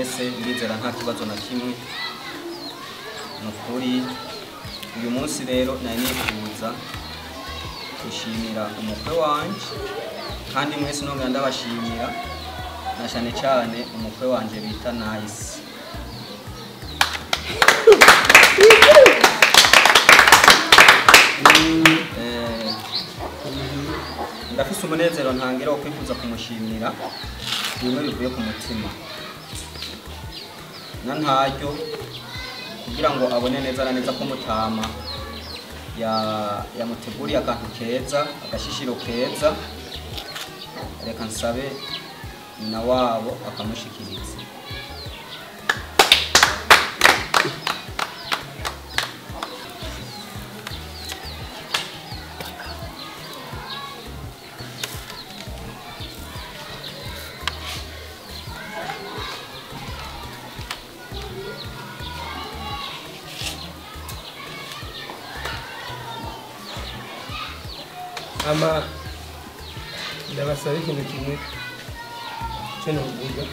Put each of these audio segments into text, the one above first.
Mwese ndizera nta kibazo na kimwe. Nukuri uyu munsi rero nari nifuza gushimira umukwe wanje, kandi mwese nongera ndabashimira na cyane cyane umukwe wanje bita Nice. Ndafise umunezero ntangira wo kwifuza kumushimira bimwe bivuye ku mutima na ntaryo, kugira ngo abone neza na neza ko mutama yamuteguriye akantu keza, agashishiro keza. Reka nsabe nyina wabo akamushikiriza. Ama ndabasaba ikintu kimwe cyo novuga.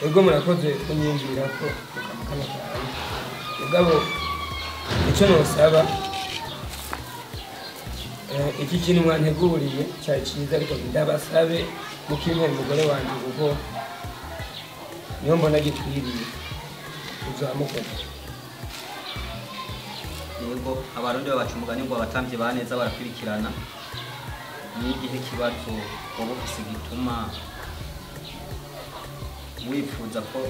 Ego murakoze kunyiyumvira ko mukamukama kawe, mugabo icyo nosaba, iki kintu mwanteguriye cyari cyiza, ariko ndabasabe mukimpera umugore wanjye kuko niyo mbona gikwiriye uzamukora. Yego, abarundi babaca umugani ngo abatambyi ba neza barakwirikirana. Ni igihe kibazo woba ufise gituma wifuza ko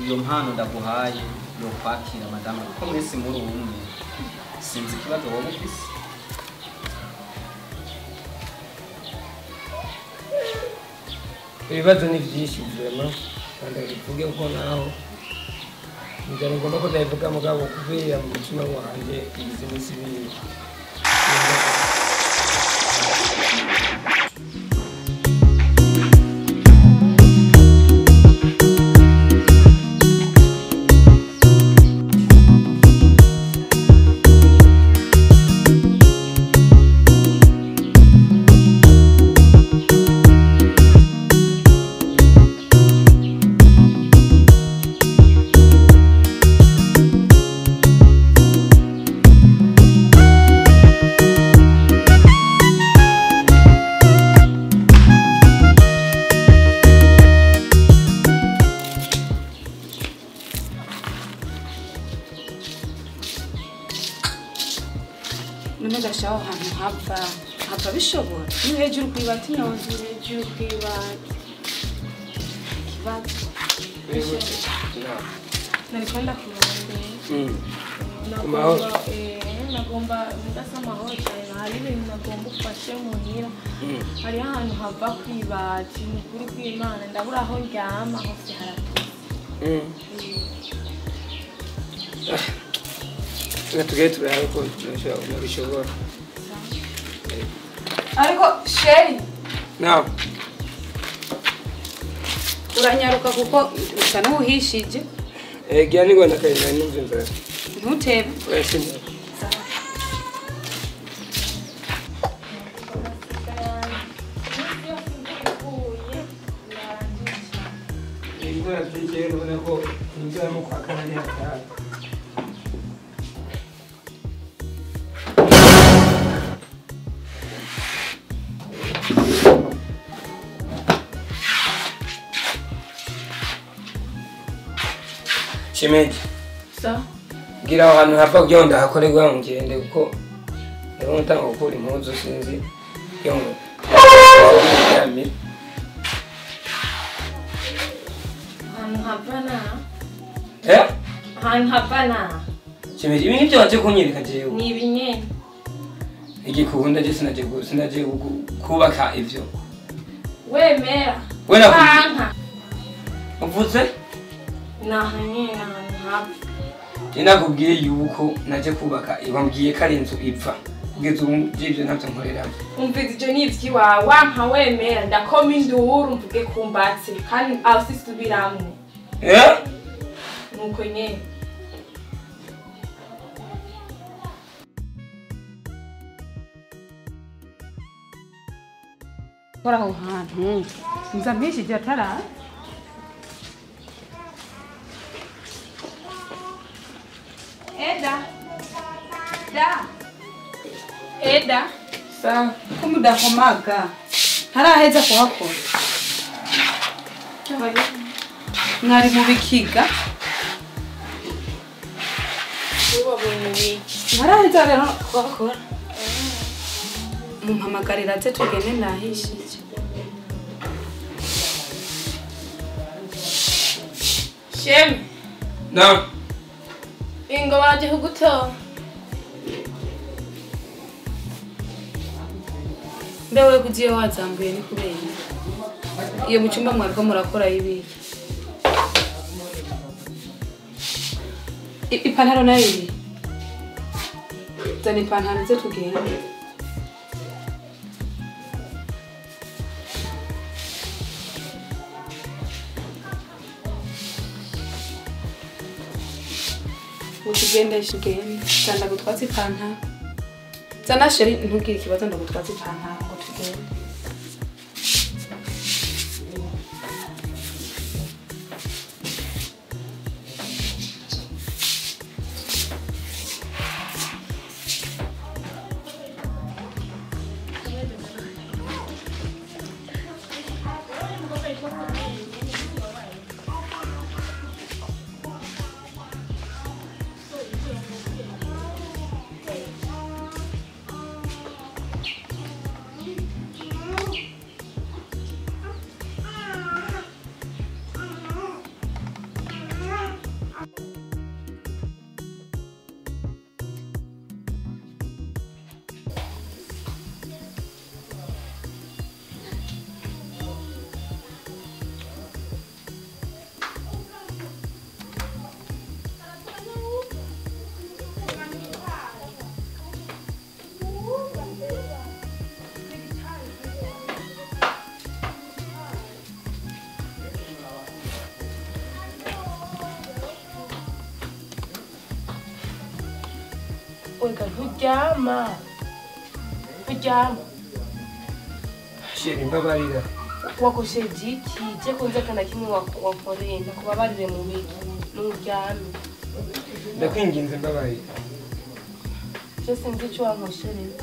iyo mpano ndaguhaye yokwakira madamu, kuko mwese muri umwe, sinzi ikibazo woba ufise. Ibibazo ni byinshi vraiment, kandi bivuge ko naho ngira ngomba ko ndabivuga, mugabo kubera mu mutima wanjye igize iminsi ibiri. None gashaho ahantu hava bishobora ni hejuru kwibati none hejuru kwibati kibazo. Nariko ndakurondera. Nagomba ndasa amahoro cyane, hari ibintu nagomba ufashe muhira. Hariho ahantu hava kwibati, ni ukuri kw'Imana ndabura aho ndyama hose haratose. Reka tugere turabe ko nabishobora. Ariko sheri nawe uranyaruka kuko usa n'uwuhishije. Gira ni Rwanda kare nari numva inzara. Ntutebe. Oya sinzi. Imvura byinshi ubona ko imvura mu kwa kane ari hatari. Shimeji. Sa? Gira aho hantu hava kugira ngo ndahakorerwa ngende kuko ndabona utanga gukura impuzu sinzi kugira ngo ndyamire. Ahantu hava na? Eh? Ahantu hava na? Shimeji, ibi nivyo waje kunyereka jewe. Ni ibi nyene. Igikunda je sinaje kubaka ivyo. Wemera. Wena uvuze? Naha nyene ahantu hava. Nakubwiye yuko naje kubaka ibambwiye ko ari inzu ipfa. Kugeza ubu ivyo ntavyo nkoreramo. Umviza ivyo ni ivy'iwawe, wanka wemera ndakoma induru mvuge kumbatse kandi aho sisubiramwo. Eh? Nuko nyene. Kora aho hantu nza mpishije atara Eda da Eda Sa kumudakomaga ntaraheza kuhakora mwari mu bikiga ntaraheza rero kuhakora mumpamagarira aze tugende nahishije Shemi Na Ingo baraje kugutora Mbewe kuziye wazambuye ni kubera iyo mu cyumba mwariko murakora ibiki ipantaro nayo iri zana ipantaro ze tugende utugende tugende zana gutwatsa ipantaro zana sheri ntugire ikibazo ndagutwatsa ipantaro ngo tugende Oiga, nturyama nturyama Sheri mbabarira wakosheje iki je kunze kana kimwe wakoreye ndakubabarire mu biki n'uryame ndakwinginze mbabarira je sinzi ico wankoshereje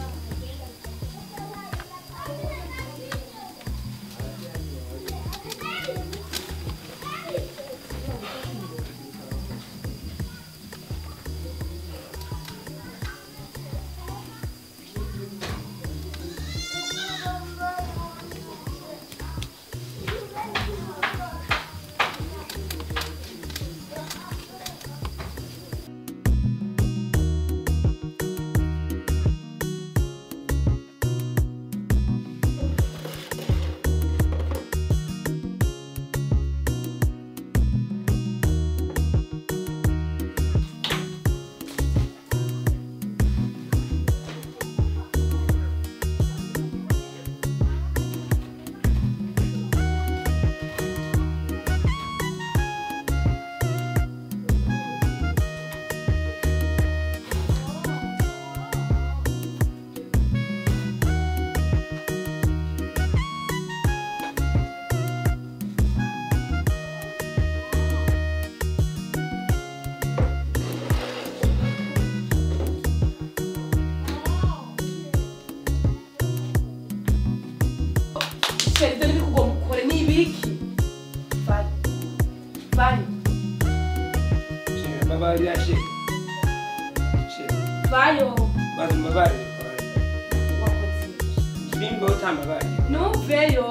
Ntuveyo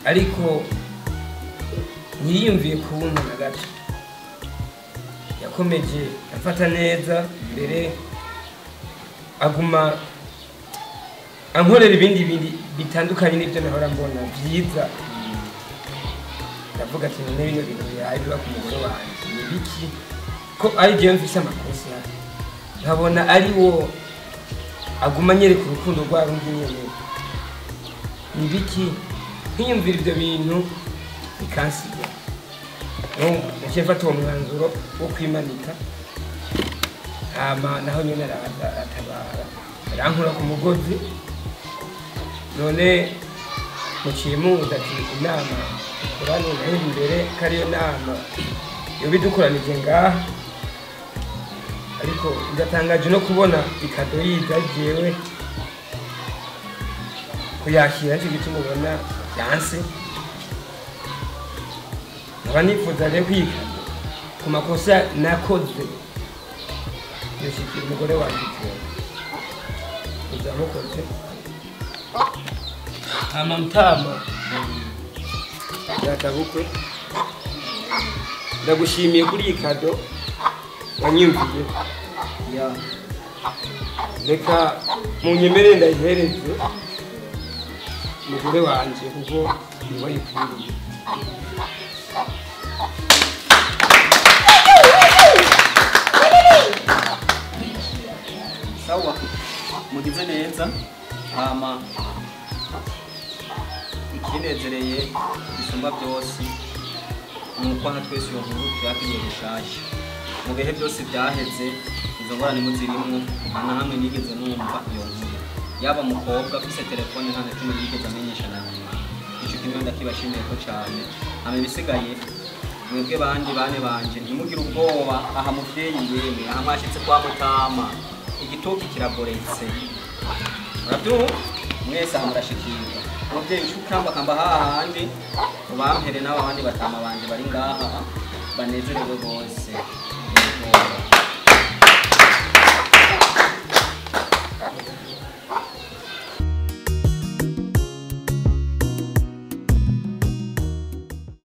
ariko ntiyiyumviye kubuntu na gato yakomeje afata neza mbere aguma ankorera ibindi bindi bitandukanye n'ibyo nahora mbona byiza ndavuga ati none bino bintu bihaye biba ku mugore wanjye ni biki ko ari jewe mfise amakosa nkabona ari wo aguma anyereka urukundo rwa rundi nyene ni biki nkiyumvira ibyo bintu bikansiga. Naciye mfata uwo mwanzuro wo kwimanika, hama naho nyene araza aratabara, arankura ku mugozi. None muciye muza ati inama dukorane nayo imbere ko ariyo nama yoba idukoranije ngaha, ariko ndatangaje no kubona ikado yiza jewe kuyakira, nico gituma ubona yanse. Nkaba nifuza rero kwiga ku makosa nakoze yoshikira umugore wanje uzamukoze. Hama mtama yatabukwe, ndagushimiye kuri iyi kado wanyumviye. Reka munyemerere ndayihereze umugore wanje kuko niwe ayikwiriye. Sawa, mugize neza. Hama ikinezereye bisumba byose nuko aha twese iyo nkuru tuyakiriye gushasha. Mu bihe byose byaheze izo ngorane muzirimwo, nta na hamwe nigeze numva iyo nkuru. Yaba mukobwa afise telefone nta na kimwe yigeze amenyesha na nyuma. Ico kintu ndakibashimiye ko cane. Hama ibisigaye mwebwe bandi bane banje ntimugire ubwoba, aha muvyeyi yemwe, aha mwashitse kwa mutama, igitoki kiragoretse. Murabyumva? Mwese aha murashikirwa. Umuvyeyi uca ukamba hahandi ubampere n'abo bandi batama banje bari ngaha banezerewe bose.